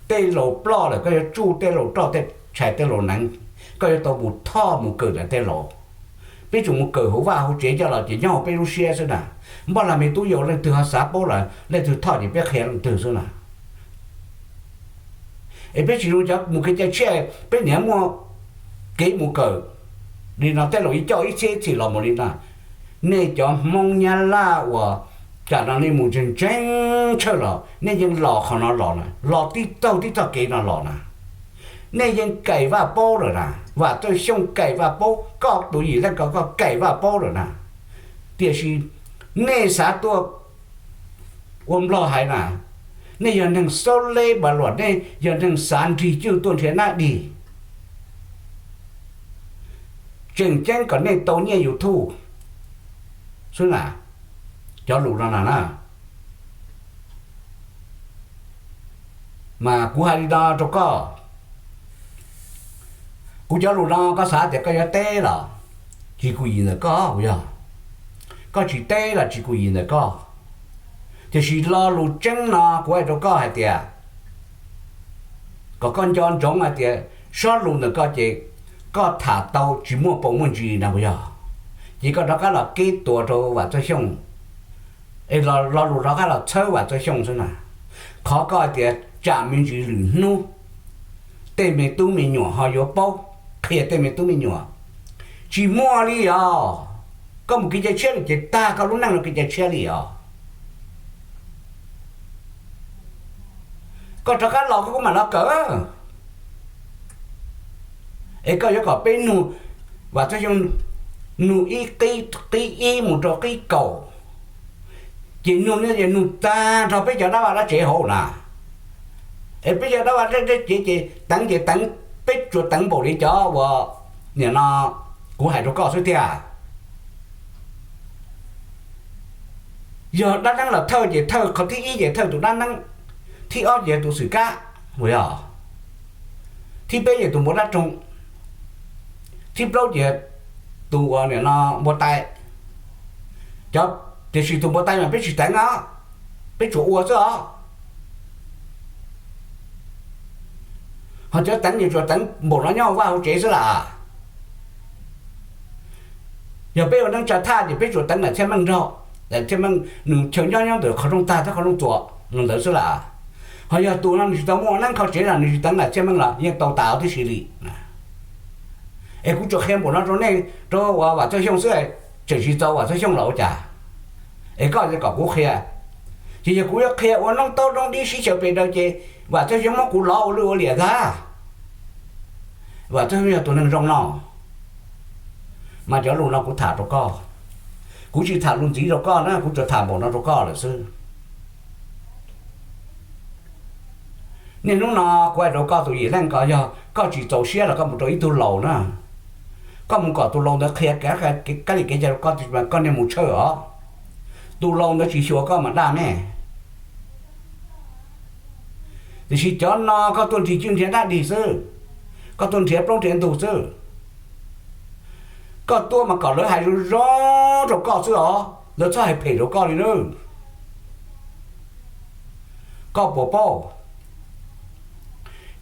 tej laus ploj lawm koj yuav tsuj tej laus roj tej tshais tej laus neev, koj yuav tau mus thoj mus kawm ntawm tej laus. Peb tsuas mus kawm hauv vaj hauv tsev coj los ces nyob hauv peb lub siab xwb na. Npaj lag me tub yau leej twg ho xav paub lawm leej twg thoj ces peb qhia leej twg xwb na. Es peb tsis zoo cov mus kev cai tshiab, peb niaj muaj kev mus kawm li no tej laus ib coj ib txhiab ib txhis los mus li no. Nej cov Hmoob Nyab Laj uas tam no nej mus ntseeg ntseeg tshaj los nej yeej los qhov no los na, los tib taug tib txoj kev no los na. Nej yeej kaim Vaj Paub lawm na, Vam Txawj Xyooj kaim Vaj Paub, koj tus Yim Leej ko koj kaim Vaj Paub lawm na. Tiam sis nej xav tuaj ua Nplog hais na, nej yog neeg xaub leb npav luam, nej yog neeg xav nrig cwj tuaj nrhiav nab dig. Tseem ceeb kom nej tau nyiaj YouTube xwb na, cov lus no na na. Mas kuv hais li no rau koj, kuv cov lus no koj xav tias koj yuav teb los tsis kuj yim ntawm koj, yog koj tsis teb los tsis kuj yim ntawm koj. Tiam sis lo lus tseeb no kuv hais rau koj hais tias kom koj nco ntsoov hais tias sob lus ntawm koj ces koj tham tau tsis muaj paus muaj ntsis na puas yog? Ces koj rov qab los keb tuas rau Vam Txawj Xyooj, es lo lus rov qab los txhawb Vam Txawj Xyooj xwb na. Qhov koj hais tias tsam me ntsis lwm hnub tej me tub me nyuam ho yuav paub, qhia tej me tub me nyuam, tsis muaj li os. Koj mus kev cai tshiab lawm ces tag koj lub neej no kev cai tshiab li os. Koj rov qab los koj kuj mam los kawm. Es koj yuav kom peb nug, Vam Txoj Xyooj nug ib qib, qib ib mus rau qib kaum, ces nug no ces nug tag nrho peb cov dab vaj dab tsev hauv na. Es peb cov dab vaj dab tsev ces teev ces teev, peb tsuas teev npaum li cov uas nim no kuv hais rau koj xwb tiag. Yog dab neeb los thawj ces thawj qhov thib ib ces thawj tus dab neeb, thib ob ces tus xwm kab, yog, thib peb ces tus npua dab roog, thib plaub ces tus uas nim no npua tais. Cov, tiam sis tus npua tais mas peb tsis teev os, peb tsuas ua xwb os. Ho cov teev ces tsuas teev npaum no nyob vaj hauv tsev xwb las. Yog peb ua neeb tsa thaj ces peb tsuas teev lam Txhiaj Meej nrog, lam Txhiaj Meej nws chaw nyob nyob ntawm qhov rooj tag thiab qhov rooj txuas los ntawd xwb las. Ho yog tus no nws tsis tau muaj ua neeb kho tsev los nws tsis teev lam Txhiaj Meej los yeej tau tas tib si li. Es kuv tsuas qhia npaum no rau nej, rau uas Vam Txoj Xyooj xwb, tseem tsis txaus Vam Txoj Xyooj los ua cas? Es koj kom kuv qhia, ces yog kuv yuav qhia ua noob taub noob dib sib xyaw pes daws ces Vam Txoj Xyooj muab kuv lov ua lwj ua liam ntag. Vam Txoj Xyooj yog tus neeg zoo no, mas cov lus no kuv tham rau koj, kuv tsis tham lus ntxiv rau koj na, kuv tsuas tham npaum no rau koj lawm xwb. Niaj hnub no kuv hais rau koj tus Yim Leej ko, yog koj tsis txaus siab los koj mus rau ib tug laus na, koj mus kom tus laus ntawd qhia kab li kev cai rau koj, koj niag mus tshawj os. Tus laus ntawd tsis xyuas koj mas daj me. Tiam sis cov no koj tuaj nrhiav cwj nrhiav dab dig xwb, koj tuaj nrhiav plaub nrhiav ntug xwb. Koj tuaj mas kom lawv hais zoo zoo rau koj xwb os, lawv txhob hais phem rau koj li nawb. Koj puas paub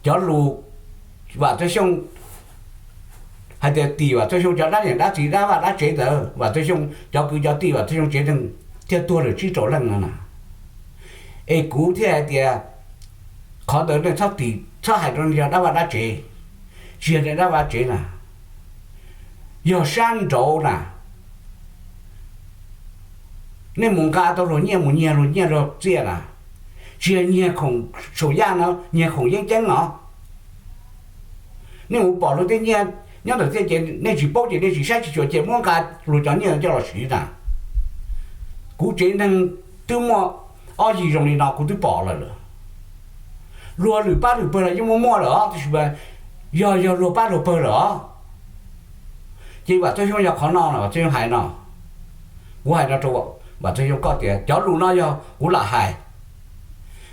cov lus Vam Txoj Xyooj hais tias tim Vam Txoj Xyooj cov dab niam dab txiv dab vaj dab tsev ntawd, Vam Txoj Xyooj cov kwv cov tij Vam Txoj Xyooj tsev neeg thiaj tuag lawm tsib rau leej no na. Es kuv thiaj hais tias qhov ntawd nej txhob tim, txhob hais rau yog dab vaj dab tsev, tsis yog dab vaj tsev na, yog sab nraud na. Nej mus nqa tau luag nyiaj mus nyiag luag nyiaj luag txiaj na, tsis yog nyiag khoom saum yaj no, nyiag khoom yeeb ceeb no. Nej mus pom luag tej nyiaj nyob ntawm txiaj ces nej tsis paub ces nej tsis saib tsis xyuas ces muab nqa luag cov nyiaj coj los siv na. Kuv tsev neeg twb muaj ob yig zoo li no kuv twb pom lawm. Luag lwm pab lwm pawg los yeej muaj muaj lawm os, tiam sis yog yog luag pab luag pawg lawm os. Ces Vam Txoj Xyooj yog qhov no, Vam Txoj Xyooj hais no, kuv hais no rau Vam Txoj Xyooj koj tias cov lus no yog kuv lam hais,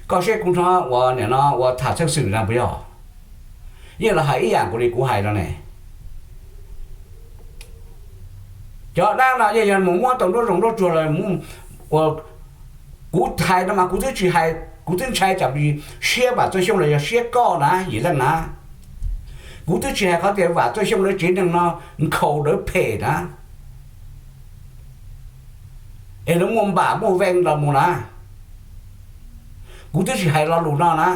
koj saib kuv hnov uas nim no uas tham txheej xwm na puas yog? Yeej los hais ib yam nkaus li kuv hais no ne. Cov dab no yeej yog mus muab tau nruab zoov nruab tsuag los ua. Kuv hais no mas kuv twb tsis hais, kuv twb ntshai tsam siab Vam Txoj Xyooj los yog siab koj na Yim Leej na. Kuv twb tsis hais qhov tias Vam Txoj Xyooj lawv tsev neeg no nkhaus lawv phem na, es lawv muaj npam muaj vee los mus na. Kuv twb tsis hais lo lus no na.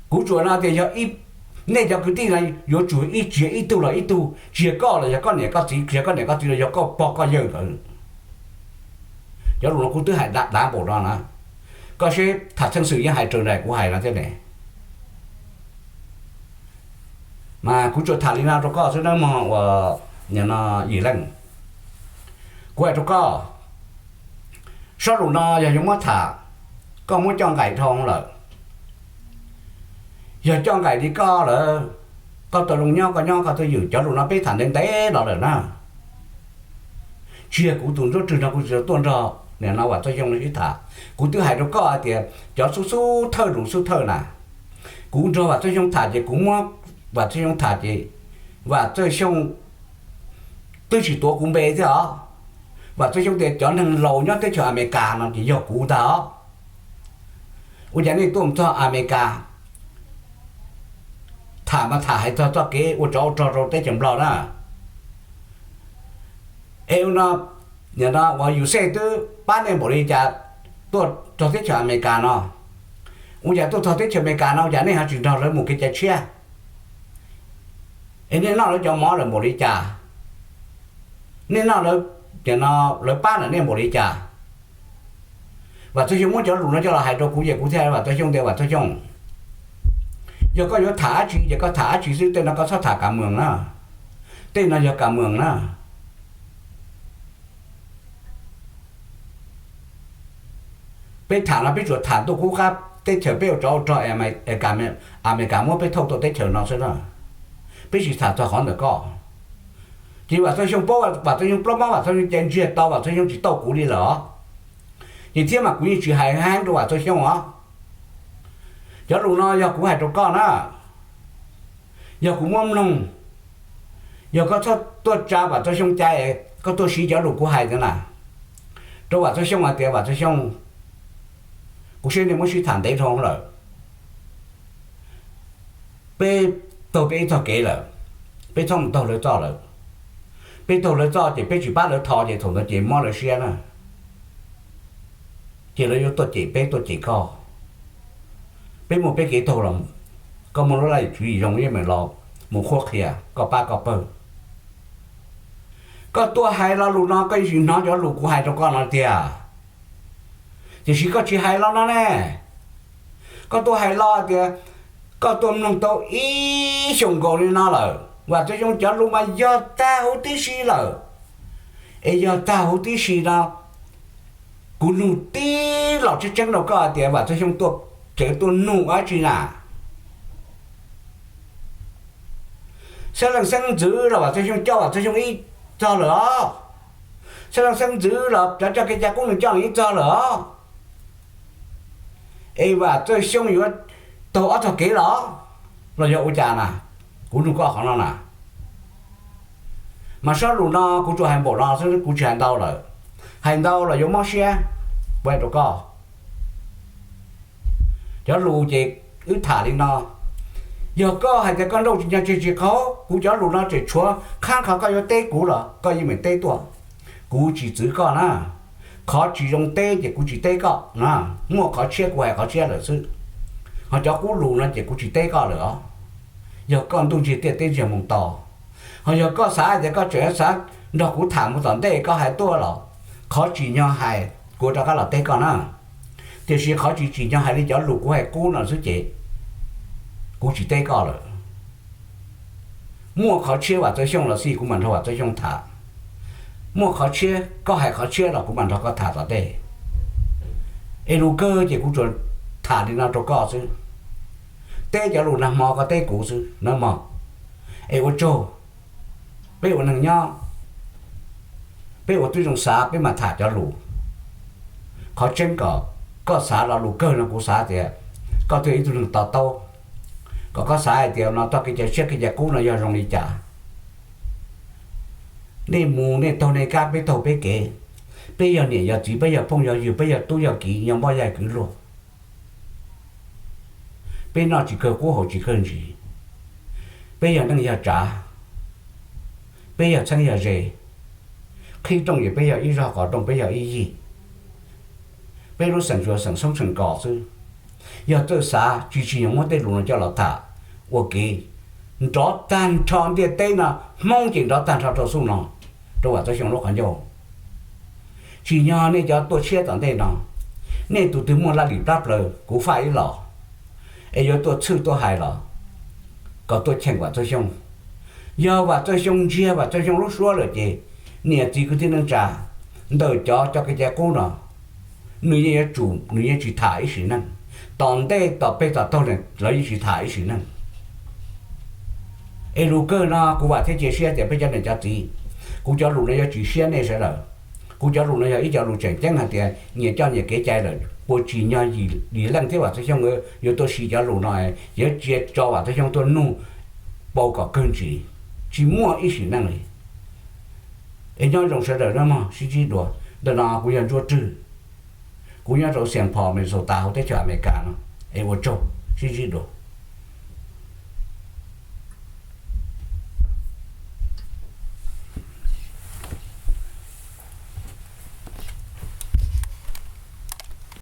Kuv tsuas no tias yog nej cov kwv tij no yuav tsum ib txhia ib tug los ib tug, tsis yog koj los yog koj niam koj txiv, tsis yog koj niam koj txiv los yog koj pog koj yawg ntawd. Cov lus no kuv twb hais dav npaum no na. Koj seb tham txheej xwm yeej hais raws nraim kuv hais no thiab ne. Mas kuv tsuas tham li no rau koj xwb nawb mog uas nim no Yim Leej. Kuv hais rau koj, sob lus no yog yuav muab tham, koj muab coj nqaim dhau lawm. Yog coj nqaim li koj lawm, koj tau zoo nyob koj nyob koj twj ywm, cov lus no peb tham ntev ntev los lawm na. Tsis yog kuv tus ntsuab rwg no kuv tsis tau tuaj nrog nim no Vam Txawj Xyooj no sib tham. Kuv twb hais rau koj hais tias cov xub xub thawj lus xub thawj na, kuv nrog Vam Txawj Xyooj tham ces kuv muab Vam Txawj Xyooj tham ces Vam Txawj Xyooj twb tsis tuav kuv npe thiab os. Vam Txawj Xyooj tias cov neeg laus nyob teb chaws Amelikas no ces yog kuv ntag os. Ua cas nej tuaj mus txog Amelikas, tham mas tham hais txog txoj kev ua tsov ua rog rau teb chaws Nplog na. Es ua no, nim no uas Yusej twb pab nej npaum li cas tuaj txog teb chaws Amelikas no? Ua cas tuaj txog teb chaws Amelikas no ua cas nej ho tsis nrog lawv mus kev cai tshiab? Es nej noj lawv cov mov lawm npaum li cas? Nej noj lawv, nim no lawv pab ntawm nej npaum li cas? Vam Txawj Xyooj muab cov lus no coj los hais rau kuv ces kuv thiaj hais Vam Txawj Xyooj tias Vam Txawj Xyooj, Yog koj yuav tham dab tsi ces koj tham dab tsi xwb, tej no koj txhob tham ka moos na. Tej no yog ka moos na. Peb tham no peb tsuas tham ntuj qub qab teb chaws peb ua tsov ua rog, Amelikas muab peb thauj tuaj teb chaws no xwb na. Peb tsis tham txog qhov ntawm koj. Ces Vam Txawj Xyooj paub, Vam Txawj Xyooj plaub mob, Vam Txawj Xyooj cai ntsiag to, Vam Txawj Xyooj tsis tau kuv li lawm os. Ces thiab mas kuv yeej tsis hais heev rau Vam Txawj Xyooj os. Cov lus no yog kuv hais rau koj na, yog kuv muab mloog, yog koj txhob tuaj tsa Vam Txawj Xyooj cai, koj tuaj siv cov lus kuv hais ntawd na, rau Vam Txawj Xyooj hais tias, Vam Txawj Xyooj, kuv saib nej muab sib tham ntev dhau lawm, peb taug peb ib txoj kev lawm, peb txhob mus taug lawv txoj lawm. Peb taug lawv txoj ces peb tsis pab lawv tho ces thaum ntawd ces mob lawv siab na. Ces lawv yuav tuaj cem peb tuaj cem koj. Peb muaj peb kev taug los, koj muaj lub laj lim tswv yim zoo yeej meem los mus qhuab qhia koj pab koj pawg. Koj tuaj hais lo lus no koj yeej tsis hnov cov lus kuv hais rau koj no tiag. Tiam sis koj tsis hais lo no ne. Koj tuaj hais lo tias koj tuaj mloog tau ib xyoos nkaus li no lawm, Vam Txawj Xyooj cov lus mas yog tag huv tib si lawm. Es yog tag huv tib si no, kuv nug tib los tseeb tseeb rau koj hais tias Vam Txawj Xyooj tuaj, tseem tuaj nug dab tsi na? Xeeb leej xeeb ntxwv los Vam Txawj Xyooj coj Vam Txawj Xyooj ib txog lawm os. Xeeb leej xeeb ntxwv los cov coj kev cai qub nws coj nws ib txog lawm os. Es Vam Txawj Xyooj yuav taug ob txog kev los, los yog ua cas na? Kuv nug koj qhov no na. Mas sob lus no kuv tsuas hais npaum no xwb, kuv tsis hais ntau lawm. Hais ntau los yuav mob siab, kuv hais rau koj. Cov lus ces wb tham li no. Yog koj hais tias koj nrauj tsis nco tseg tsis qaug, kuv cov lus no tseem tshuav qhab qhov koj yuav teb kuv los koj yeej meem teb tuaj. Kuv tsis txwv koj na. Qhov tsis zoo teb ces kuv tsis teb koj na. Muaj qhov tshiab kuv hais qhov tshiab lawm xwb. Ho cov qub lus no ces kuv tsis teb koj lawm os. Yog koj ntuj ntsiag tiaj teb ntsiag moo to, ho yog koj xav tias koj tseem xav nrog kuv tham mus tom ntej koj hais tuaj los, qhov tsim nyog hais kuv rov qab los teb koj na. Tiam sis qhov tsis tsim nyog hais li cov lus kuv hais qub no xwb ces kuv tsis teb koj lawm. Muaj qhov tshiab Vam Txawj Xyooj los xij kuv mam nrog Vam Txawj Xyooj tham. Muaj qhov tshiab koj hais qhov tshiab los kuv mam nrog koj tham tom ntej. Es lus kawg ces kuv tsuas tham li no rau koj xwb. Teb cov lus nag hmo koj teb kuv xwb na mog. Es ua tsaug, peb ua neeg nyob, peb ua tib zoo xav peb mam tham cov lus. Qhov tseeb kom koj xav lo lus kawg no kuv xav tias koj twb yog ib tug neeg to taub, kom koj xav hais tias no txoj kev cai tshiab kev cai qub no yog zoo li cas. Nej mus nej taug nej kab peb taug peb kev, peb yog niam yog txiv peb yog phooj yog ywg peb yog tub yog kiv yog npoj yog kwv luag. Peb noj tsis kawg qub haus tsis kawg ntsis, peb yog neej yog tsav, peb yog txheeb yog ze, qhib rooj ces peb yog ib zog qhov rooj peb yog ib yig. Peb lub xeem tsuas xeem xoob xeem kos xwb. Yog txawj xav tsis tsim nyog muab tej lus no coj los tham ua kev nrov tag nrho ntiaj teb no, Hmoob ces nrov tag nrho rau xub no, rau Vam Txawj Xyooj lub qhov ncauj. Tsim nyog nej cov tuaj tshiab tom ntej no, nej tus twg muaj laj lim plab plaws kuv faj ib los, es yuav tuaj txhwj tuaj hais los kom tuaj cheem Vam Txawj Xyooj. Yog Vam Txawj Xyooj ntsiag Vam Txawj Xyooj lub suab lawm ces niam txiv kwv tij neej tsa ntawm cov cov kev cai qub no nws yeej yuav tsum nws yeej tsis tham ib sim neej. Tom ntej tom peg tom taug lawv yeej tsis tham ib sim neej. Es lus kawg no kuv vam thiab cia siab tias peb cov niam cov txiv, kuv cov lus no yuav tsis siab nej sawv daws. Kuv cov lus no yog ib co lus tseem ceeb hais tias nyias coj nyias kev cai lawm puas tsim nyog Yim Leej thiab Vam Txawj Xyooj yuav tuaj siv cov lus no, yuav cia tso Vam Txawj Xyooj tuaj nug pauv kom kawg ntsis, tsis muaj ib sim neej li. Es nyob zoo sawv daws nawb mog, sib ntsib dua. Ntawm no kuv yog Ntsuab Rwg, kuv nyob rau Saint Paul, Minnesota hauv teb chaws Amelikas no. Es ua tsaug, sib ntsib dua.